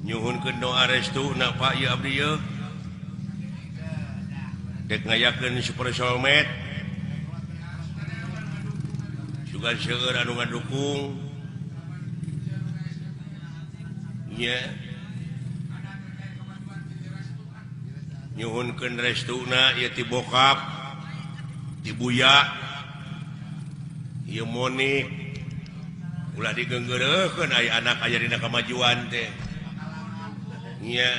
Nyuhunkeun doa restu na Pak ieu abdi ieu. Dek ngayakeun Super Solmed. Sugan seueur anu ngadukung. Nya. Nyuhunkeun restuna ieu ti bokap, ti buya, ieu Monik. Ulah digeunggeureuhkeun aya anak aya dina kamajuan teh. Nya.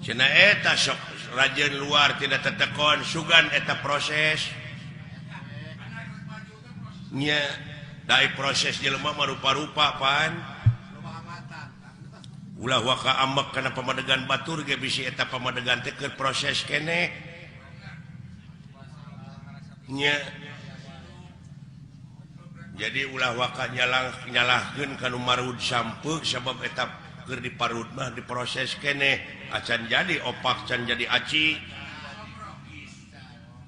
Cenah eta sok rajin luar tidak tetekon sugan eta proses. Nya, dai proses jelema mah rupa-rupa pan. Ulah waka ambek kana pamadegan batur ge bisi eta pamadegan teh keur proses keneh. Nya. Jadi ulah waka nyalahkeun ka nu marud sampeuk sabab eta keur diparud mah diproses keneh acan jadi opak, can jadi aci,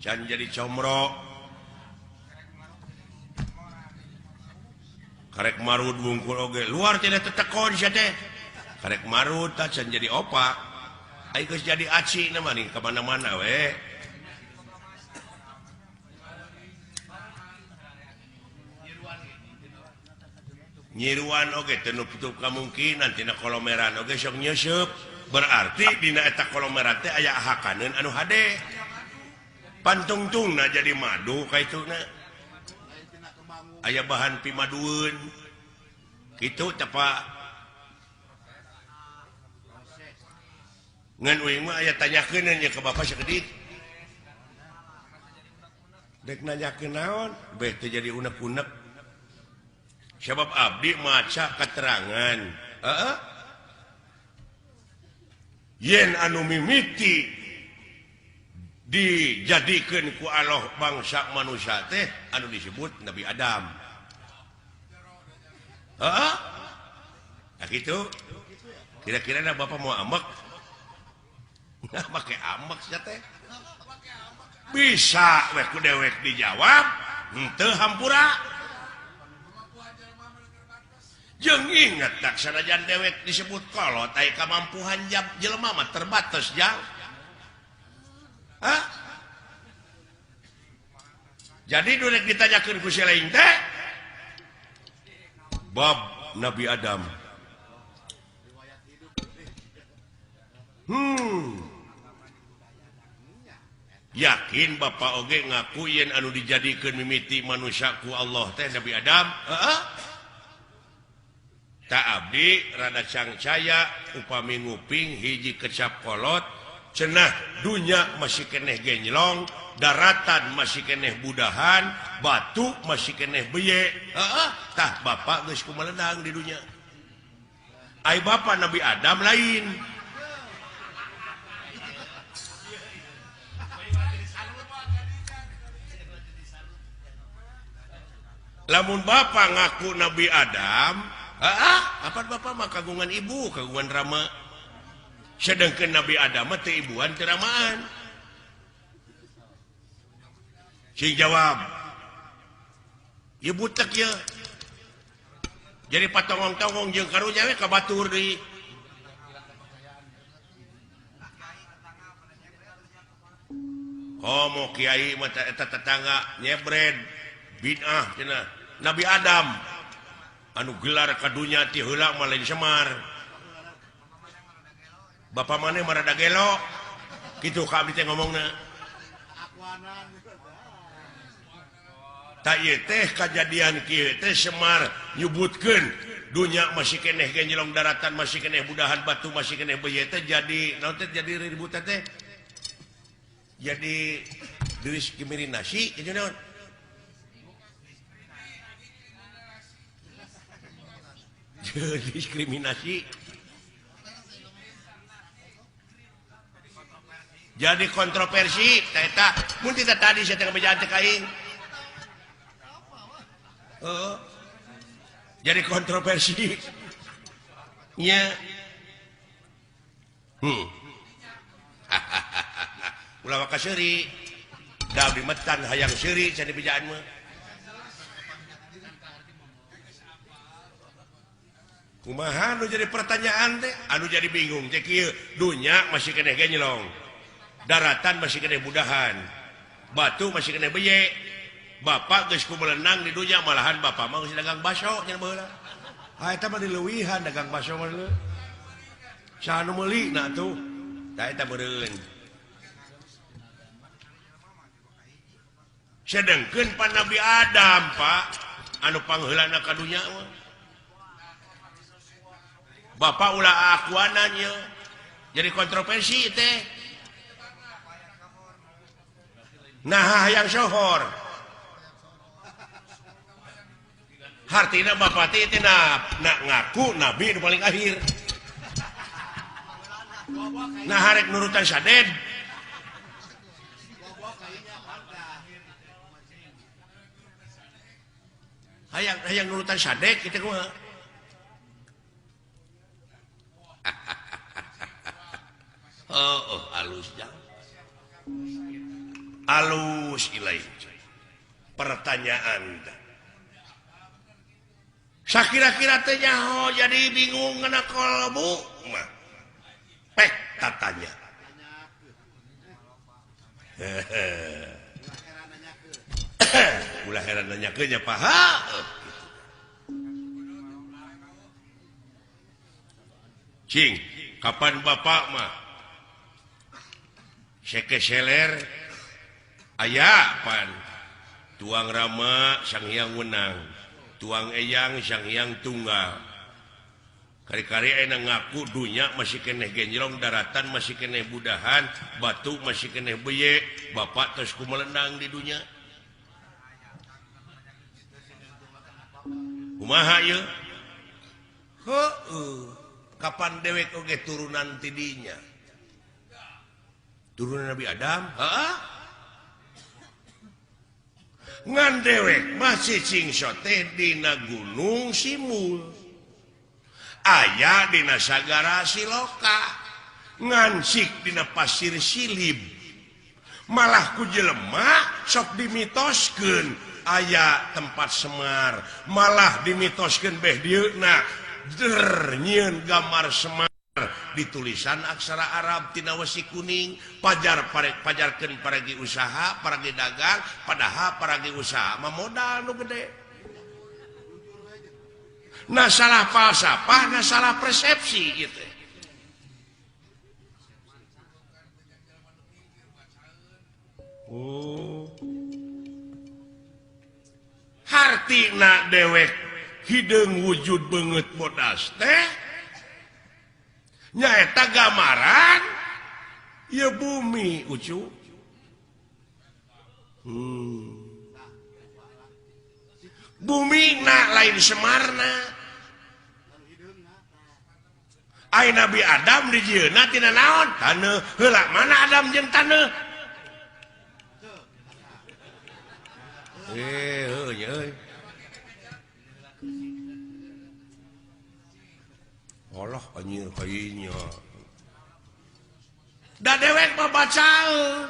can jadi comro. Karek marud wungkul oge luar tidak tetekon sia teh. Karek marud tah can jadi opak, ai geus jadi aci na mah ka mana-mana we. Nyiruan oge teu nutup kamungkinan tina kolomeran oge sok nyeuseub. Berarti dina eta kolomeran teh aya hakaneun anu hade. Pantungtungna jadi madu kaituna. Aya bahan pimadueun. Kitu teh Pak. Ngan uing mah aya tanyakeun nya ka bapak sakedik. Dek nanyakeun naon? Beh teu jadi unek-unek. Sebab abdi maca keterangan. Heeh. Yen anu mimiti dijadikeun ku Allah bangsa manusia teh anu disebut Nabi Adam. Heeh. Nah kitu. Kira-kira da bapak mau ambek? Nah make ambek sia teh. Bisa we ku dewek dijawab, henteu hampura. Jeung inget tak sanajan dewek disebut kolot aya kamampuhan jelema mah terbatas jang. Hah? Jadi durek ditanyakeun ku si lain teh bab Nabi Adam. Yakin bapak oge ngaku yen anu dijadikeun mimiti manusia ku Allah teh Nabi Adam? Heeh. Tak abdi rada cangcaya upami nguping hiji kecap kolot cenah dunya masih keneh genjlong, daratan masih keneh budahan, batu masih keneh beye. Heeh, tah bapak geus kumaledang di dunya. Ai bapak Nabi Adam lain. Lamun bapak ngaku Nabi Adam, apa bapak mah kagungan ibu, kagungan rama. Sedangkan Nabi Adam mah teu ibuan teu ramaan. Sing jawab. Ieu butek ieu. Jadi patongong-tongong jeung karunya we ka batur deui. Komo kiai mah eta tetangga nyebred bid'ah cenah. Nabi Adam anu gelar ka dunya ti heula mah lain Semar. Bapak maneh mah rada gelo. Kitu ka abdi teh ngomongna. Tak ieu teh kajadian kieu teh Semar nyebutkeun dunya masih keneh genjelong, daratan masih keneh budahan, batu masih keneh beuye teh jadi naon teh jadi ributan teh. Jadi diskriminasi kitu naon? Diskriminasi jadi kontroversi eta mun tita tadi saya teh ngebejaan teh ka aing. Jadi kontroversi nya. Ulah waka seuri da abdi metan hayang seuri cenah dibejaan mah. Kumaha nu jadi pertanyaan teh anu jadi bingung teh kieu dunya masih keneh genyelong daratan masih keneh budahan batu masih keneh beye bapak geus kumelenang di dunya malahan bapak mah geus dagang baso nya baheula ha eta mah dileuwihan dagang baso mah leuh saha nu meuli na atuh tah eta beureun sedengkeun pan Nabi Adam Pak anu pangheulana ka dunya mah bapak ulah akuanannya jadi kontroversi teh nah yang sohor hartina bapak teh nak ngaku nabi nu paling akhir nah harek nurutan saded hayang nurutan sadek kitu kumaha. Oh, halus jang. Halus ilai. Pertanyaan. Sakira-kira teh nyaho jadi bingung ngena kolbu mah. Pek tatanya. Ulah heran nanyakeun nya paha. Cing, kapan bapak mah sekeseler aya pan tuang Rama Sang Hyang Wenang, tuang Eyang Sang Hyang Tunggal. Kari-kari enak ngaku dunya masih keneh genjrong, daratan masih keneh budahan, batu masih keneh beye, bapak terus kumelenang di dunya. Kumaha ieu? Heueuh, kapan dewek oge turunan ti dinya? Turunan Nabi Adam, heeh. Ngan dewek masih cingso teh dina Gunung Simul. Aya dina Sagara Siloka, ngansik dina Pasir Silib. Malah ku jelema sok dimitoskeun aya tempat Semar, malah dimitoskeun beh dieuna der nyieun gambar Semar ditulisan aksara Arab tina wesi kuning, pajar pajarkeun paragi usaha, paragi dagang, padahal paragi usaha mah modal nu gede. Nah salah falsafah, nah salah persepsi gitu. Oh. Hartina dewek hideung wujud beungeut bodas teh nyaeta gambaran ieu bumi ucu. Bumi na lain Semarna. Ai Nabi Adam dijieunna tina naon? Taneuh. Heula mana Adam jeung taneuh? Heuh nya euy. Allah anjir kayanya. Da dewek mah bacaeun.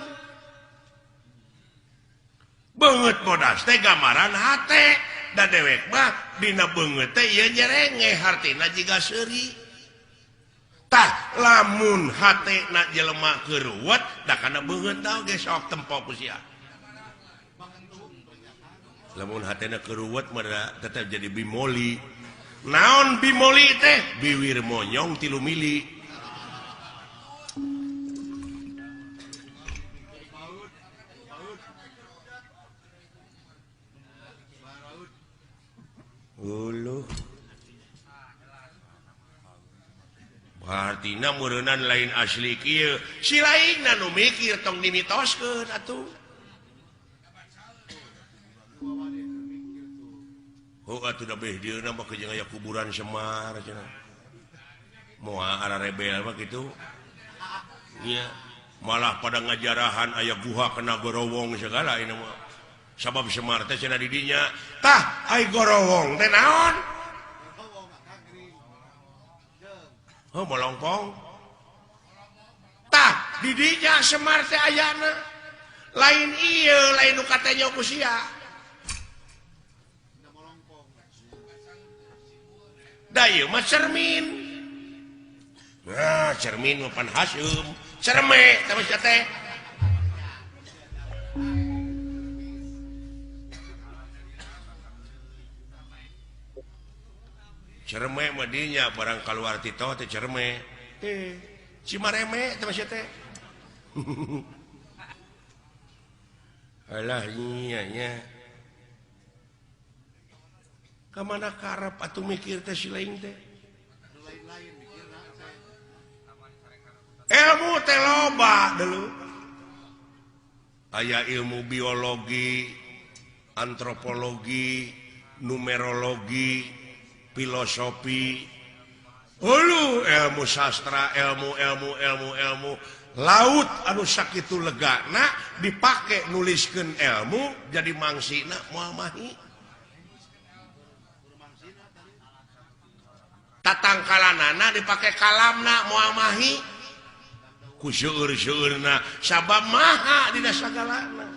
Beungeut bodas teh gambaran hate. Da dewek mah dina beungeut teh ieu nyerengeh hartina jiga seuri. Tah lamun hatena jelema keuruwet da kana beungeut oge sok tempo ku sia. Lamun hatena keuruwet mah tetep jadi bimoli. Naon bimoli teh? Biwir monyong 3 mili. Uluh. Hartina meureunnan lain asli kieu. Si lainna nu mikir tong dimitoskeun atuh. Oh atuh da beh dieuna mah jeung aya kuburan Semar cenah. Moal ara rebel mah kitu. Nya malah pada ngajarahan aya guha kena gorowong segala ini mah. Sabab Semar teh cenah di dinya. Tah ai gorowong teh naon? Oh molongpong. Tah di dinya Semar teh ayana. Lain ieu lain nu katanya ku sia. Da ieu mah cermin. Nah, cermin mah pan haseum. Cerme teh mah teh. Cerme mah dinya barang kaluar ti teh cerme. Teh cimareme teh mah teh. Alah nya nya. Ka mana karep atuh mikir teh si lain teh. Ilmu teh loba deuleu. Aya ilmu biologi, antropologi, numerologi, filosofi, hulu ilmu sastra, ilmu ilmu ilmu ilmu laut anu sakitu legana dipake nuliskeun ilmu jadi mangsina moal mahi. Tatangkalanana dipake kalamna moal mahi. Ku seueur-seueurna sabab maha dina sagalana.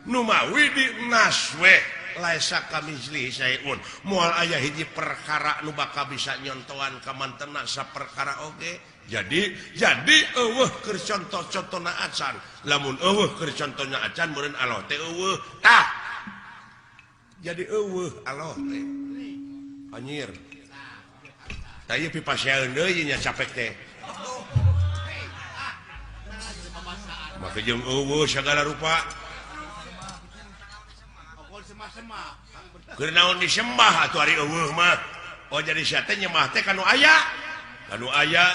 Nu mawi di naswe laisa kamitslihi syai'un moal aya hiji perkara nu bakal bisa nyontoan ka mantena saperkara oge. Jadi eueuh keur contoh-contona acan. Lamun eueuh keur contohna acan meureun Allah teh eueuh. Tah. Jadi eueuh Allah teh. Anjir. Tah ieu pipaseun deui nya capek teh. Make jeung eueuh sagala rupa. Keur naon disembah atuh ari eueuh mah. Oh jadi sia teh nyembah teh ka nu aya. Ka nu aya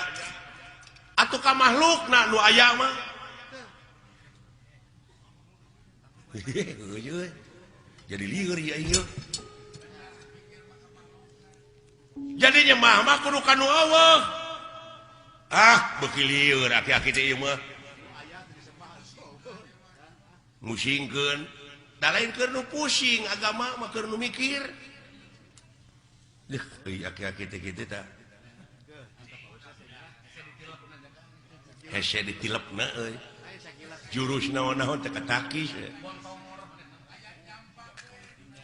atuh ka makhlukna nu aya mah. Jadi lieur ieu ieu. Jadi nyembah mah kudu ka nu eueuh. Ah, beuki lieur aki-aki teh ieu mah. Musingkeun. Da lain keur nu pusing agama mah keur nu mikir. Deuh, euy aki-aki teh kitu tah. Hese ditilepna euy. Jurus naon-naon teh katakis.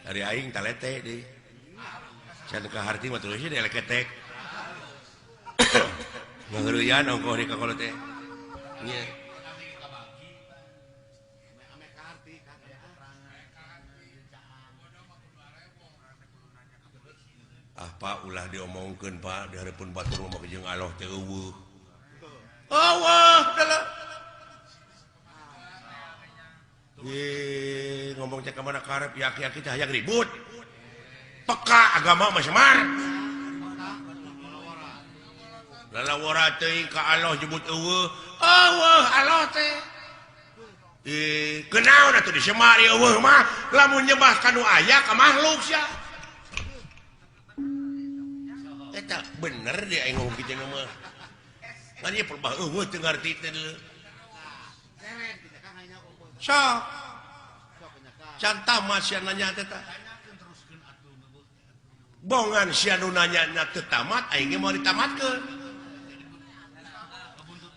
Ari aing talete deui. Can ka harti mah terus deui leketek. Ngaheureuyan ongkoh di kakolot teh. Nya. Ah Pak ulah diomongkeun Pak di hareupeun batur mah jeung Allah teh eueuh. Eueuh dalah. Ye ngomong teh ka mana karep yaki-yaki teh hayang ribut. Peka agama mah semar. Lalawara teuing ka Allah nyebut eueuh. Eueuh Allah teh. Kenaon atuh disemar eueuh mah lamun nyembah ka nu aya ka makhluk sia. Eta bener dia aing ngomong kitu mah. Ngan ieu perbah eueuh teu ngarti teh deuleu. Sok. Can tamat sia nanya teh tah. Bongan sia nu nanya teu tamat aing ge moal ditamatkeun.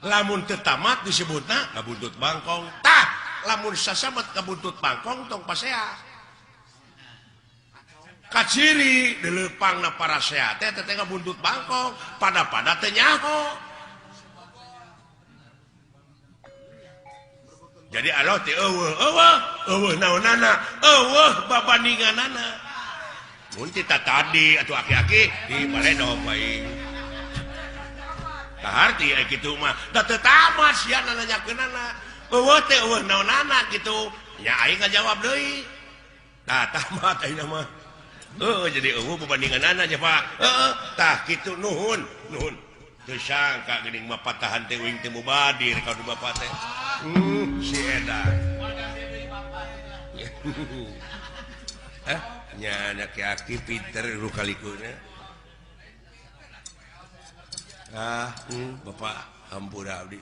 Lamun teu tamat disebutna kabuntut bangkong. Tah, lamun sasamet kabuntut bangkong tong pasea. Kaciri dileupangna parasea teh teh ngabuntut bangkong, pada-pada teh nyaho. Jadi Allah teh eueuh, eueuh, eueuh naonana, eueuh babandinganana. Mun ti tadi atuh aki-aki di baledog bae. Kaharti aya kitu mah, da teu tamat sia nanyakeunana. Eueuh teh eueuh naonana kitu. Nya aing ngajawab deui. Tah tamat ayeuna mah. Jadi eueuh perbandinganana nya Pak. Heeh, tah kitu nuhun, nuhun. Teu sangka geuning mah patahan teh uing teh mubadir ka bapak teh. Si edan. Hah, nya aki-aki pinter lu kalikuna. Ah, bapak hampura abdi.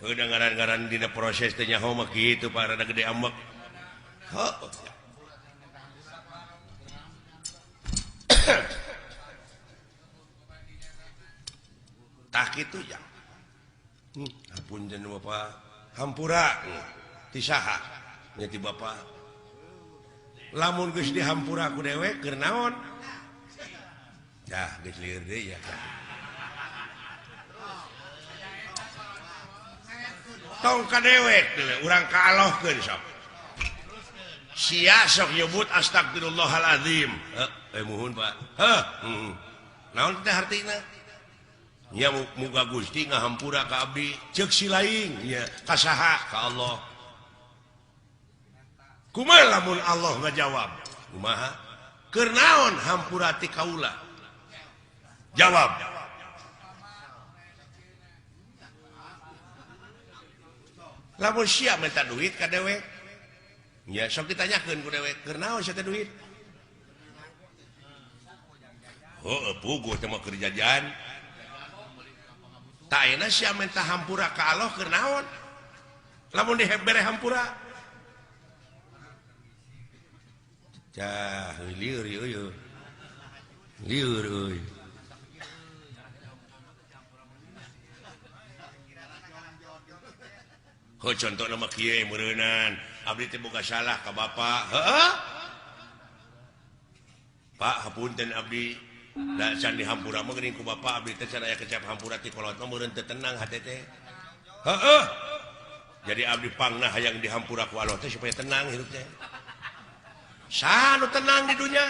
Udah ngaran-ngaran dina proses teh nyaho mah kitu Pak rada gede ambek. Heuh. Tah kitu ya. Ampun bapak hampura ti saha nya ti bapak. Lamun geus dihampura ku dewek keur naon? Cah geus lieur deui ya. Tong ka dewek deuleu urang ka Allahkeun sok. Sia sok nyebut astagfirullahalazim. Heuh, muhun Pak. Heuh, heeh. Naon teh hartina? Nya muga Gusti ngahampura ka abdi, ceuk si lain nya ka saha? Ka Allah. Kumaha lamun Allah ngajawab? Kumaha? Keur naon hampura ti kaula? Jawab. Lamun sia minta duit ka dewek, nya sok ditanyakeun ku dewek, keur naon sia teh duit? Heuh, puguh teh mah keur jajan. Tak ayeuna sia minta hampura ka Allah keur naon? Lamun dibere hampura. Cah, lieur ieu. Lieur euy. Heuh, contohna mah kieu meureunan, abdi teh boga salah ka bapa. Heuh. Pak, hapunten abdi. Da can dihampura mah geuning ku bapa abdi teh can aya kecap hampura ti kolot mah meureun teu tenang hate teh. Heuh. Jadi abdi pangna hayang dihampura ku Allah teh supaya tenang hirup teh. Saha nu tenang di dunya?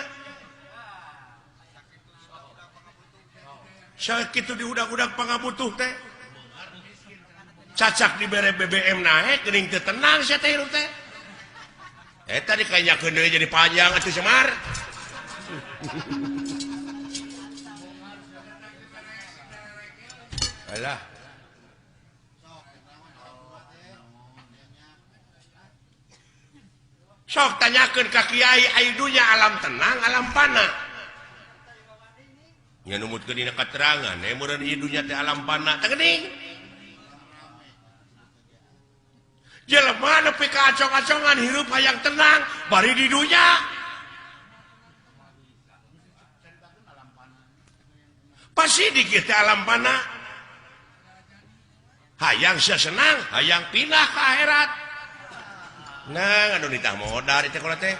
Sakitu diudag-udag pangabutuh teh. Cacak dibere BBM naek geuning teu tenang sia teh hirup teh. Eta dikanyakeun deui jadi panjang atuh Semar. Alah. Sok tanyakeun ka kiai ai dunya alam tenang alam pana. Nya numutkeun dina katerangan meureun ieu dunya teh alam pana teh geuning. Jelema nepi ka acong-acongan hirup hayang tenang bari di dunya. Pasti dikit teh alam pana. Hayang sia senang, hayang pindah ke akhirat. Nah, anu nitah modar teh kolot teh.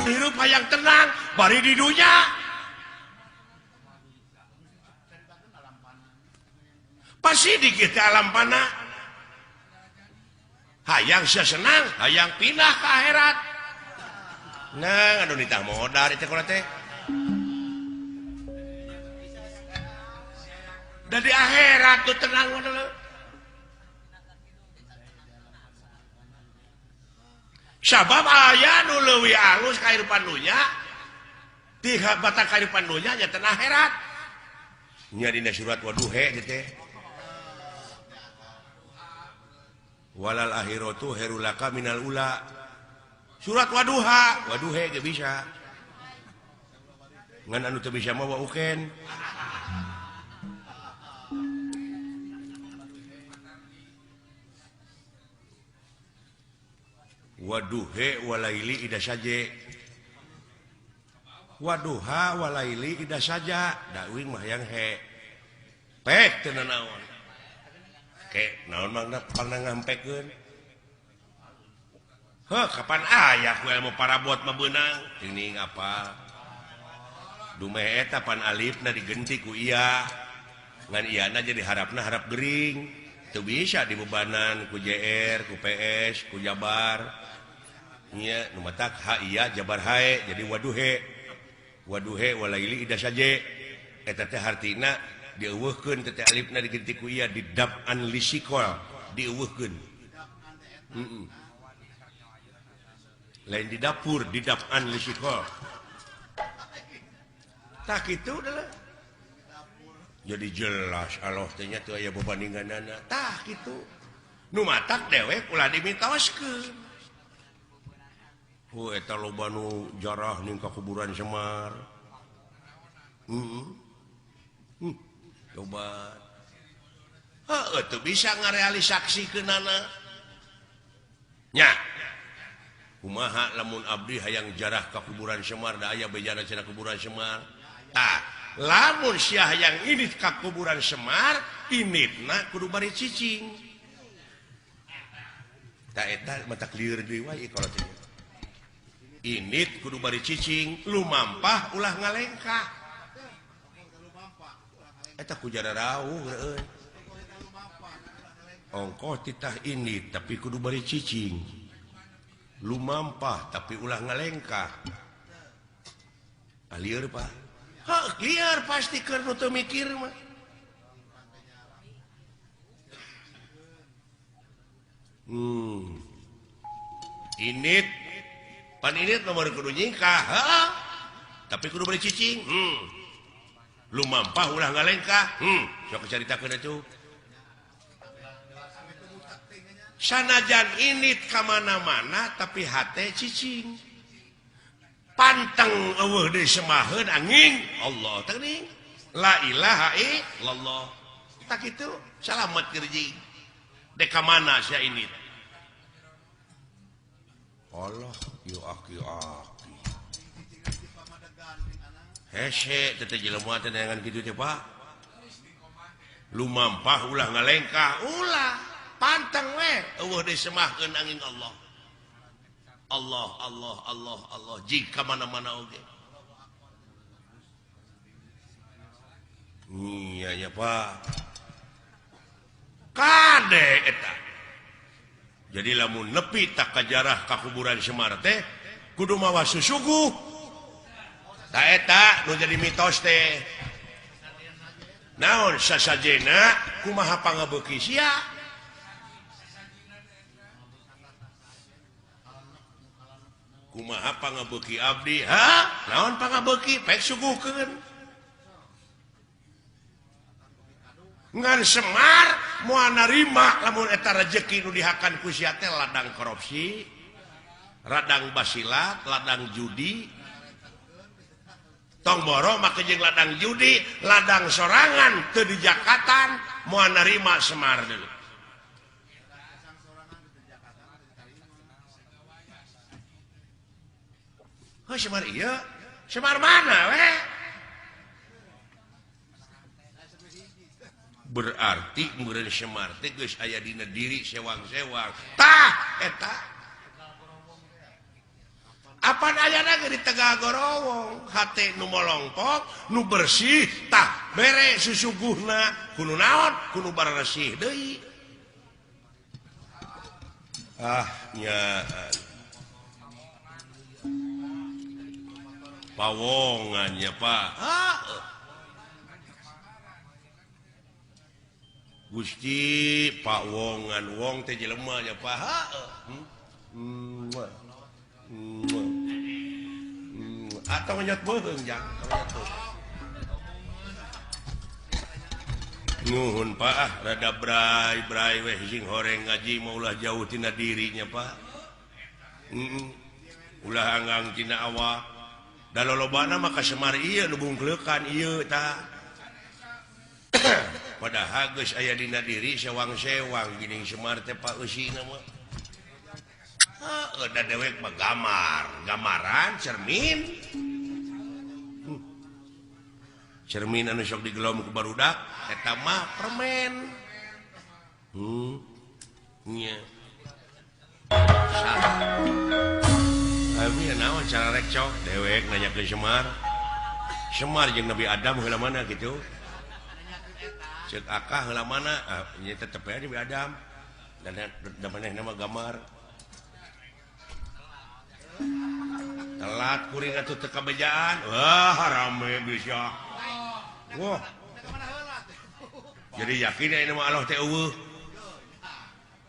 Hirup hayang tenang bari di dunya. Pasti dikit teh alam pana. Hayang sia senang, hayang pindah ke akhirat. Nah, anu nitah modar teh kolot teh. Da di akhirat tuh tenang wae. Sabab aya nu leuwih alus kahirupan dunya ti batang kahirupan dunya nya teh akhirat. Nya dina surat Waduhe teh. Walal akhiratu khairul laka minal ula. Surat Waduha, Waduhe ge bisa. Ngan anu teu bisa mah wa uken. Waduhe walaili ida saje. Waduha walaili ida saja. Da uing mah hayang he. Pek teu nanaon. Ke naon mangna pangna ngampekeun. Heuh, kapan aya ku ilmu parabot mah beunang? Teuing apa? Dumeh eta pan alifna digenti ku iya. Ngan iyana jadi harapna harap gering. Teu bisa dibebanan ku JR, ku PS, ku Jabar. Nya nu matak ha iya Jabar hae jadi waduhe. Waduhe walaili ida saje. Eta teh hartina dieuweuhkeun teh alifna digenti ku iya didab'an lisikol, dieuweuhkeun. Heeh. Lain di dapur didab'an lisikol. Tak kitu adalah. Jadi jelas Allah teh nya teu aya bebandinganana. Tah kitu. Nu matak dewek ulah dimitoskeun. Hu eta loba nu jarah ning ka kuburan Semar. Heeh. Loba. Heuh teu bisa ngarealisaksikeunana. Nya. Kumaha lamun abdi hayang jarah ka kuburan Semar da aya bejana cenah kuburan Semar. Tah, lamun sia hayang indit ka kuburan Semar, inditna kudu bari cicing. Ta eta mata lieur deui wae kalau teh. Init kudu bari cicing, lumampah ulah ngalengkah. Eta ku jara rauh euy. Ongkoh titah init tapi kudu bari cicing. Lumampah tapi ulah ngalengkah. Ah lieur Pak. Heuh, lieur pasti keur nu teu mikir mah. Init pan init nomor kudu nyingkah, heeh. Tapi kudu bari cicing. Lumampah ulah ngalengkah. Sok caritakeun atuh. Sanajan init ka mana-mana tapi hate cicing. Panteng eueuh deui semaheun angin Allah teuing. La ilaha illallah. Tak kitu salamet kerji. Dek ka mana sia init? Allah yo aki-aki. Hese teh jelema teh neangan kitu teh Pak. Lumampah ulah ngalengkah, ulah panteng we eueuh deui semahkeun angin Allah. Allah Allah Allah Allah jika mana-mana oge. Iya ya Pak. Kade eta. Jadi lamun nepi tak kajarah ka kuburan Semar teh kudu mawa susuguh. Ta eta nu jadi mitos teh. Naon sasajena kumaha pangabeuki sia? Kumaha pangabeuki abdi? Ha? Naon pangabeuki? Pek suguhkeun. Ngan Semar moal narima lamun eta rejeki nu dihakan ku sia teh ladang korupsi, ladang basilat, ladang judi. Tong boro make jeung ladang judi, ladang sorangan teu dijakatan moal narima Semar dulu. Heuh Semar ieu, Semar mana we? Berarti meureun Semar teh geus aya dina diri sewang-sewang. Tah eta. Apan ayana ge di Tegal Gorowong, hate nu molongkok, nu bersih, tah bere susuguhna, kudu naon, kudu baresih deui. Ah nya pawongan nya Pak. Ah. Gusti Pak Wongan wong teh jelema nya Pak. Atau nyot beuheung jang. Nuhun Pak ah rada bray-bray weh sing horeng ngaji mah ulah jauh tina dirinya Pak. Ulah anggang tina awak. Da lolobana mah ka Semar ieu nu bungkleukan ieu tah. Padahal geus aya dina diri sewang-sewang geuning Semar teh Pak eusina mah. Heuh da dewek mah gamar, gamaran cermin. Cermin anu sok digelom ku barudak eta mah permen. Nya. Salah. Abi naon cara rekcok dewek nanya ke Semar. Semar jeung Nabi Adam heula mana kitu? Cek akah heula mana? Ah, nya tetep aya Nabi Adam. Dan da manehna mah gamar. Telat kuring atuh teu kabejaan. Wah, rame bisa. Wah. Jadi yakin aya mah Allah teh eueuh.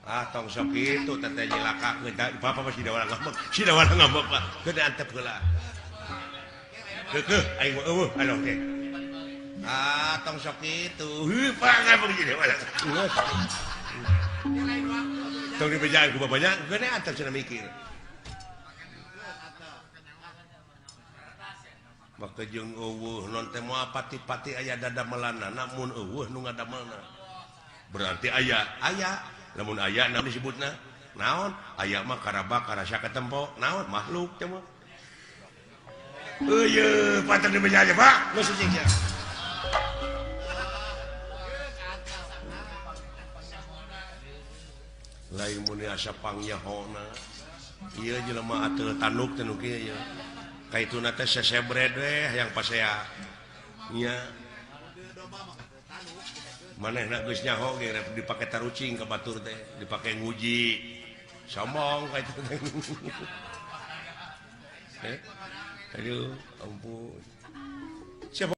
Ah, tong sok kitu teh teh nyilakakeun. Bapak mah sida warang ngambek. Sida warang ngambek, Pak. Keun antep heula. Keukeuh aing mah eueuh Allah teh. Ah, tong sok kitu. Heuh, Pak ngambek jadi warang. Tong dibejaan ku bapaknya, keun antep cenah mikir. Maka jeung eueuh non teh moal pati-pati aya dadamelanna mun eueuh nu ngadamelna. Berarti aya, aya. Lamun aya naon disebutna? Naon? Aya mah karabak karasa katempo. Naon? Makhluk teh mah. Eueuh, pantes dibeja aja, Pak. Geus cicing sia. Lain mun asa pangyahona. Ieu jelema ateul tanduk teh nu kieu ieu. Kaituna teh sesebred we hayang pasea. Nya. Manehna geus nyaho ge rek dipake tarucing ka batur teh, dipake nguji. Sombong ka itu teh. Aduh, ampun.